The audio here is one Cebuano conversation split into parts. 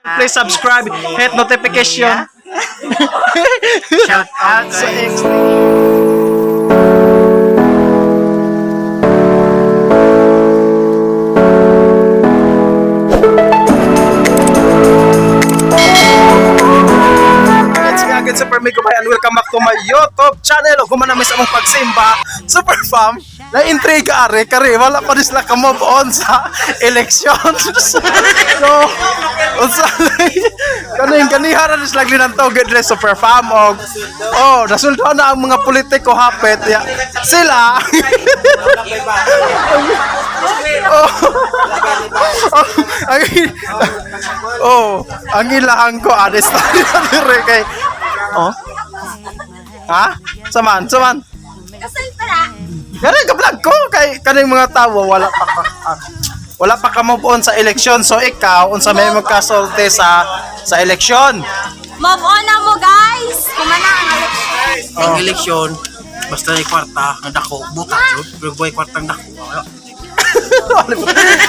Please subscribe, hit notification. Shout out Sa guys. X. It's me again, Super Miko Bay, and welcome back to my YouTube channel. O gumana mi sa among pagsimba, Super Fam, na intriga are kare wala pa rin sila ka move on sa election. So, unsa kaning kaniha ra sila ginantog dre Super Fam og oh, nasuldo na ang mga politiko hapit ya. Sila oh, oh, ang, oh, ang ilahang ko anis na dire kay oh. Ha? Saman, saman. Kasal pala. Ganun ka vlog ko kay kaning mga tawo wala pa ka wala pa ka move on sa eleksyon. So ikaw unsa may magkasulti sa eleksyon? Move on na mo, guys. Kumana ang election. Ang eleksyon, basta may kwarta, nga dako, buta yun. Pero buhay kwartang dako. Wala.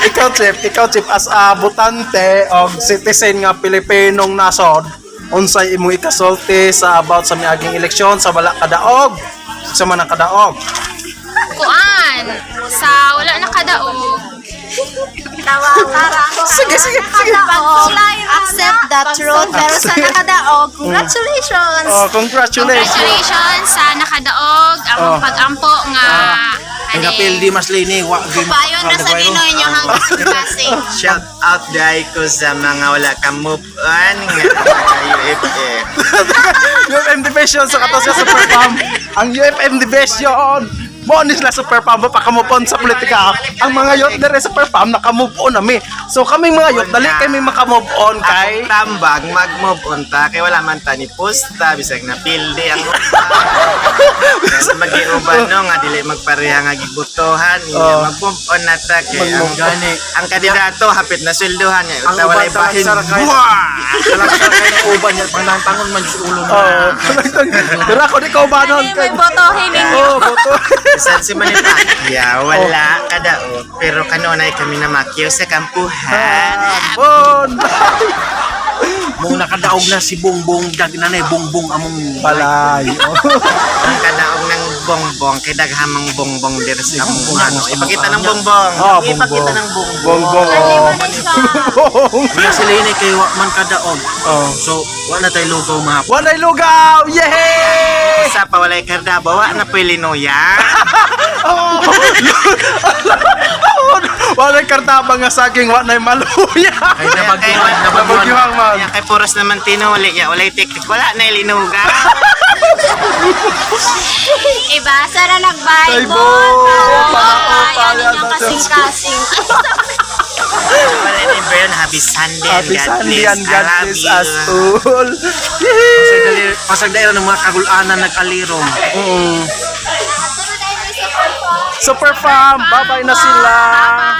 Ikaw, Chip, ikaw, Chip, as a botante o citizen nga Pilipinong nasod, unsay imong ikasulti sa about sa miaging eleksyon sa wala kadaog sa man ang kadaog? Kuan sa wala nakadaog. Tawa, tara. Sige, sige, sige. Accept the truth. Pero sa nakadaog, congratulations. Oh, congratulations. Congratulations sa nakadaog ang Oh. pag-ampo nga Ay napil di mas lini, wa gyud Payon ra sa Ginoo inyo hanggang passing. Shout out dai ko sa mga wala ka move on nga mga UFF. UFM Division sa katos sa Super Pam. Ang UFM Division. Mo ni sila Super Pam pa ka-move on sa politika. Ang mga youth dire Super Pam naka-move on nami. So kaming mga youth dali kami maka-move on kay Akong tambag mag-move on ta kay wala man ta ni posta bisag na pildi ang uban. Magiuban no nga dili magpareha nga gibotohan Oh. oh. Mag-move on na ta kay ang, Gani. ang kandidato hapit na sweldohan niya Ang uta walay uban bahin. talagsara kay Buah! Talagsara kay ng uban niya panangtangon man sa ulo mo. Oh, pero ako di ko ba nun Ano may botohin ninyo? Oh, boto. Bisan si Manny Pacquiao wala kadaog pero kanunay kami na makyaw sa kampuhan. Bon. Mong nakadaog na si Bongbong dag na na Bongbong among Balay. Oh. Ang kadaog ng bongbong kay daghamang bongbong diri sa among ano. Ipakita ng bongbong. Oh, Ipakita bongbong. ng bongbong. Bongbong. Oh. Wala sila ini kay wa man kadaog. Oh. So wa na tay lugaw mahapon. Walay lugaw. Yay! Sa pa walay kardaba wa na po'y linuya. Oh. Walay kartaba nga saging wa nay maluya. Ay nabagyuhan, Kay- nabagyuhan. Nabagyuhan man. Ya kay puros naman tinuli ya walay tiktik wala na linuga. Iba, sana nag-Bible. Bible. Para Para yan inyong kasing-kasing. Wala ni Brian, happy Sunday and Happy God Sunday bless. and God I love bless you. us all. Yee! Pasag daira ng mga kagulanan nag-alirong. Super fam, bye-bye na sila.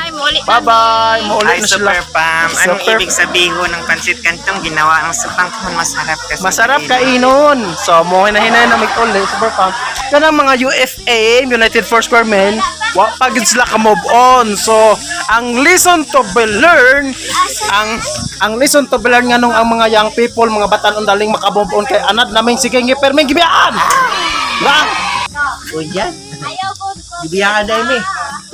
Bye-bye, muli kami. Bye-bye, maulit Ay, na sila. super pam. Anong Super- ibig sabihin ng pansit kantong ginawa ng supang kahon masarap kasi Masarap kainon. So, mo hinahinay na mig uli, super fam. Kanang mga UFA, United Force Square Men, wa pa gid sila ka move on. So, ang lesson to be learned, ang lesson to be learned nganong ang mga young people, mga batan daling maka-move on kay anad naming sige ngi perming gibiyaan. Ba? Uyan. Ayaw ko. Gibiyaan dai mi.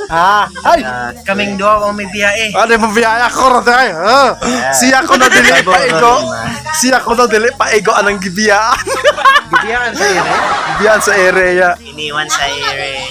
Ah, ay. Kaming duha ang may biyahe. Ano mo biyaya ko ro dai? Ah. Siya ko na dili pa igo. Siya ko na dili pa igo anang gibiyaan. Gibiyaan sa ere. Gibiyaan sa area. Iniwan sa ere.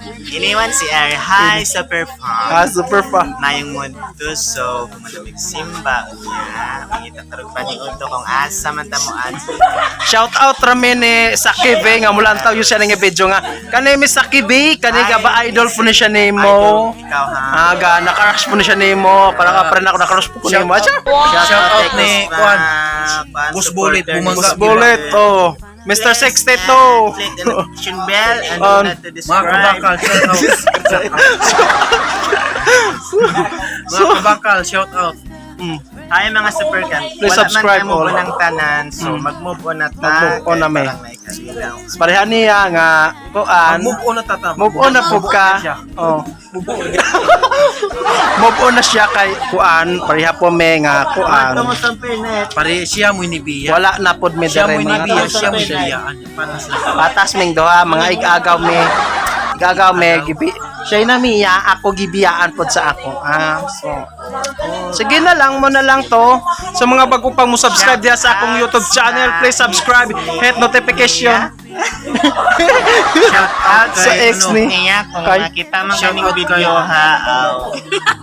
Iniwan si Air. Hi, super pam. Ah, super fun. Mayong mundo so malamig simba unya mangita tarog paniud to kung asa man ta mo adto. Shout out rami ni Saki B nga mula antaw yun siya nga video nga. Kani mi Saki B, kani ga ba idol po ni siya nimo. Idol, ikaw ha. Ah, ga naka-crush po ni siya nimo. Parang ka pa rin ako naka-crush po ko nimo. Acha. Shout out ni Juan. Kuan, Boss Bullet, supporter ni bumangga. Boss Bullet, oh. Mr. 62. Click the notification bell and do not to Mga describe. kabakal, shout out. Mga kabakal, shout out. Hi mga super camp. Please Wala subscribe man tayo all. move on ng tanan, so mag-move on na ta. Mag-move on na, Kaya may. parang Pareha niya nga kuan. Move on na tata. Move on na pud ka. Oh. Move on. Move on na siya kay kuan, pareha po me nga kuan. Pare siya mo ni Bia. Wala na pod me Siya dire mo ni mga Bia, tao. siya mo ni Bia. Ano, patas na. Patas ming duha, mga igagaw me. Igagaw me gibi. Siya na miya, ako gibiyaan pod sa ako. Ah, so. Sige na lang mo na lang to. Sa mga bago pang mo subscribe diya sa akong YouTube channel, please subscribe, hit notification. Shout out Sa kay, ex ano, ni Niya, kung Kay- makita man Shout kaning out kay- video ha, aw.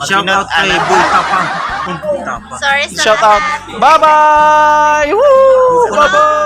Shout out kay Maghinot-anak. Boy Tapang. Tapang. Sorry sa Shout out. lahat. Bye-bye. Woo! Bye-bye.